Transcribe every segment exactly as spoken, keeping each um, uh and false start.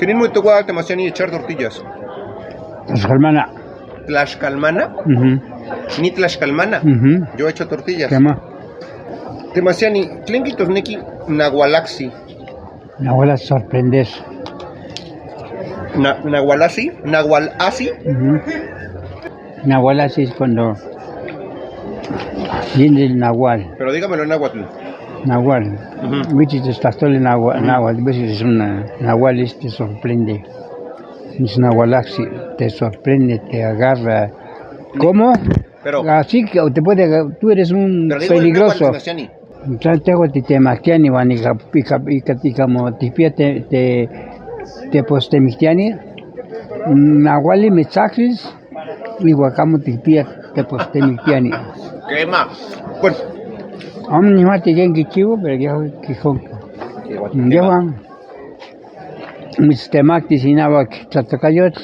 Nin mo tokua Temasiani echar tortillas. Tlaxcalmana. Tlaxcalmana. Ujú. Ni Tlaxcalmana. Ujú. Yo echo tortillas. Tema. Temasiani, tlen kijtosneki nahualaksi? Nahualaksi sorprender. Na-, nahualasi, nahualasi. Ujú. Nahualasi es cuando viene el nahual. Pero dígamelo en náhuatl. Nahual. Ujú. Huichi te tlajtol nahual, ujú, nahual, huichi es un nahual, este, sorprende. Es nahualaksi, te sorprende, te agarra. ¿Cómo? Pero así que te puede, tú eres un peligroso. Pero digo en náhuatl, Temasiani. Tla tehual titemaktiani huan ika, ika, ika, ika mo tikpia te, te, tepos temiktiani, nahuali mitsaklis, igual kamo tikpia tepos temiktiani. Kema. Bueno. Amo nimati ken kichiua, pero yehuan kijtoj. Yehuan. Mitstemaktis inahuak tlatokayotl,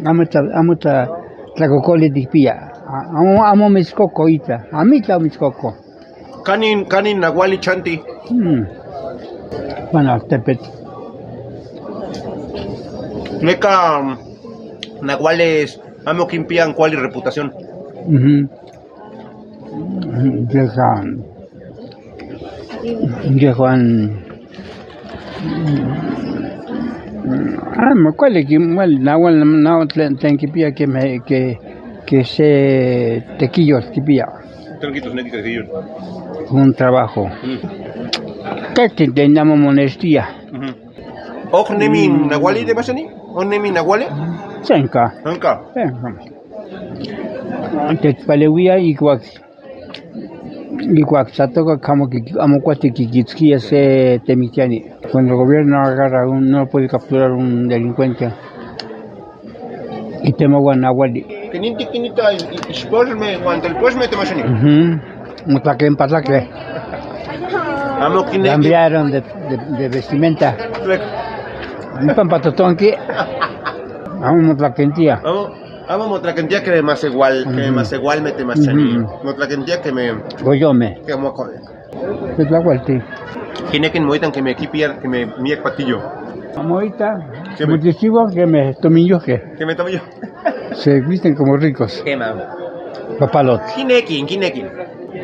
amo tla-, amo tla-, tlakokoli tikpia. A-, amo, amo mitskoko ita, amo itla amo mitskoko. Kanin, kanin nahuali chanti? Hmm. Bueno, altepetl. Neka, mm, nahuales amo kinpian kuali reputación. Ujú. Yejuan, yejuan, amo kuali ki-, kuali nahual, nahual tlen, tlen kipia ke me, ke, ke se tekiyotl kipia. Tlen kijtosneki tekiyotl? Un trabajo. Mm. Kei tlen, tlen amo moneshtia. Ujú. ¿Ok nemi nahuali, Temasiani? ¿Ok nemi nahuali? Senka. Senka. Senka. Techpaleuia ikuak, ikuak tlatoka kamo ki-, amo kualti kikitzkia se temiktiani. Cuando el gobierno agarra un, no puede capturar un delincuente, kitemahua nahuali. Kenin tikinita ixposhme huan telposhme, Temasiani? Ujú. Motlakenpatlakej. Amo kineki. Cambiaron de, de, de vestimenta. Nipan patotonki. Amo motlakentia. Amo. Amo motlakentia keme maseual, keme maseualme, Temasiani. Ujú. Motlakentia keme koyome. Keme ko-. Ke tlakualti. Kineki moitan keme kipia, keme miek patillo. Amo ita. Keme. Mochichiua keme tominyojke. Keme tominyojke. Se visten como ricos. Kema. Papalotl. Kineki, kineki.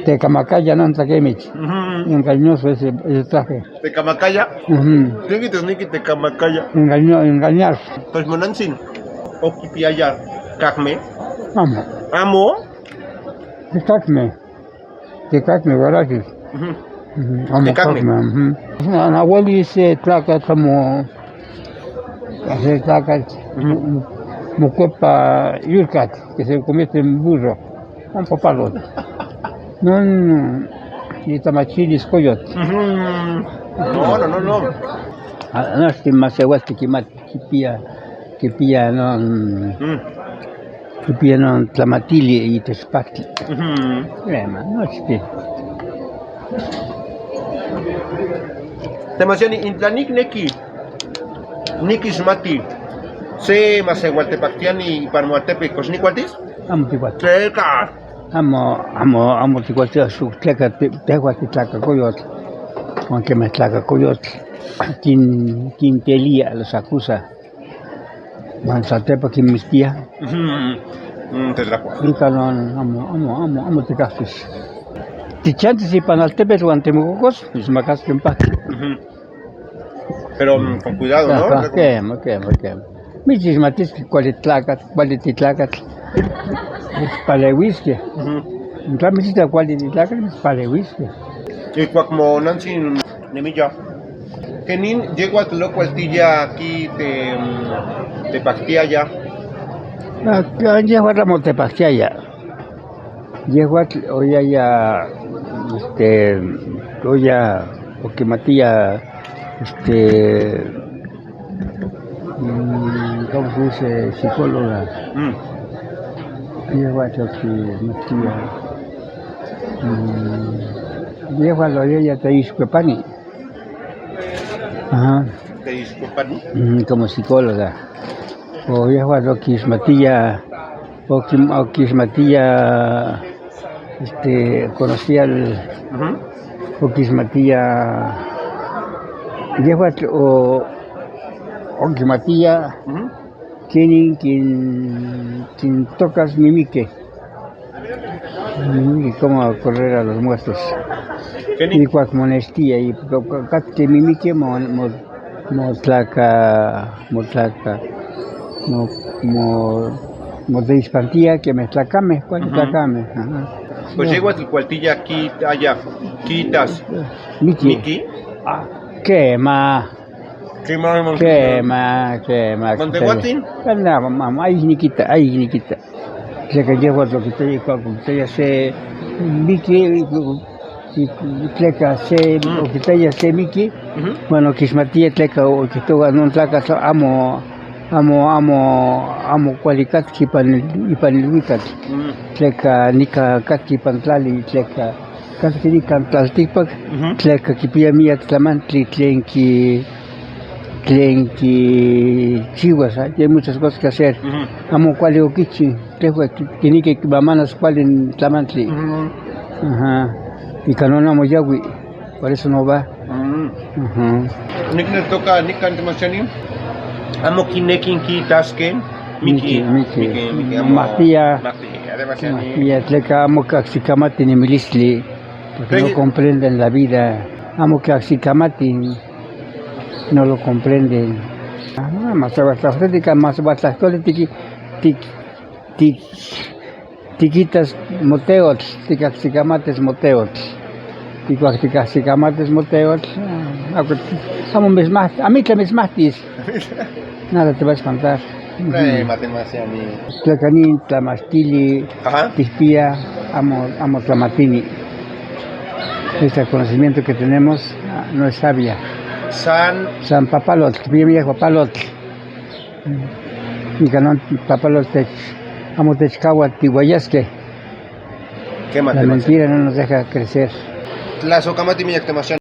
Tekamakaya non tlakemich. Ujú. Engañoso ese, ese traje. Tekamakaya. Ujú. Tlen kijtosneki tekamakaya? Engaño-, engañar. Pues monantzin, ¿ok kipiaya kakme? Amo. Amo? Tekakme. Tekakme, huarasis. Ujú. Ujú. Amo tekakme. Kakme, ujú. Nahuali se tlakatl amo, se tlakatl, ujú, mo-, mokuepa yulkatl, que se convierte en burro. Amo papalotl. Non, non, nitamachilis koyotl. Ujú. No, no, no, no. A, noshtin maseualtin kimati, kipia, kipia non, mm, kipia non tlamatili itech paktli. Ujú. Ema, noshtin. Temasiani, intla nikneki nikixmati se maseual tepaktiani ipan moaltepe, kox nikualtis? Amo tikualtis. Tleka? Amo, amo, amo tikualtis, axu tleka te-, tehuatl titlakakoyotl. Huan keme tlakakoyotl kin-, kintelia, los acusa. Huan satepa kinmiktia. Ujú, mm, tetlakua. Ika non, amo, amo, amo, amo tikaktis. Tichantis ipan altepetl huan timokokos, pues makaske in paktli. Ujú. Pero, mm, con cuidado, ¿no? Ajá, kema, kema, kema. Mitixmatiske kuali tlakatl, kuali titlakatl. Mitspaleuiske. Ujú. Intla mitita kuali titlakatl, mitspaleuiske. Ikuak monantzin nemiya, kenin yehuatl okualtiya ki te-, mm, tepaktiaya? Ah, yehuatl amo tepaktiaya. Yehuatl oyaya, este, oya, okimatiya, este, mm, ¿cómo se dice? Psicóloga. Mm. Yehuatl okimatiya. Mm, yehuatl oyaya teixkuepani. Ajá. Teixkuepani. Mm, como psicóloga. O yehuatl okixmatiya, okim-, okixmatiya, este, conocía el, ujú, okixmatiya, yehuatl o, O kimatia, ujú, kinin kin, kin tokas mimike. Mimike como correr a los muertos. Kinin? Ikuak moneshtia, i katki mimike mo, mo, motlaka, motlaka, mo, mo, moteispantia keme tlakame, kuali, ujú, tlakame. Aha. Pues yehuatl kualtia kit-, aya, kitas. Miki. Miki. Ah, kema. Kema, kema, kema. Mantehuatin. Kana, ma, ma, ai nikita, ai nikita. Tleka yehuatl okitaya, okitaya se miki, tleka se, mm, okitaya se miki. Ujú. Bueno, kishmatia tleka okijtohua non tlakatl amo, amo, amo, amo kuali katki ipan, ipan iluikak. Mm. Tleka nika katki ipan tlali, tleka katki nikan tlaltikpak, ujú, tleka kipia miyak tlamantli tlen ki, tlen kichihuas, ah, tiene muchas cosas que hacer. Ujú. Amo kuali okichi, tejua ki-, kineki kimamanas kuali in tlamantli. Ujú. Aha. Ika non amo yahui, por eso no va. Mm. Ujú. Nikneltoka nikan temachani amo kineki kitaske miki. Miki, miki. Miki, miki, amo. Mahtia. Mahtia, además, mahtia, tleka amo kajsikamati nemilistli. Porque no comprenden la vida. Amo kajsikamati, no lo comprenden. Ah, mas uatlajtoltik, mas uatlajtoltik, tik, tik, tikitas moteotl, tikajsikamatis moteotl. Tikuak tikajsikamatis moteotl, ah, amo mismahtis, amo itla mismahtis. Nada te va a espantar. Ujú. Tleka nin tlamachtili, ajá, tikpia, amo, amo tlamatini. Este conocimiento que tenemos, ah, no es sabia. San. San papalotl, tikpia miyak papalotl. Nikan non papalotl tech, amo techkahua tiuayaske. La mentira no nos deja crecer. Tlasokamati miyak temachani.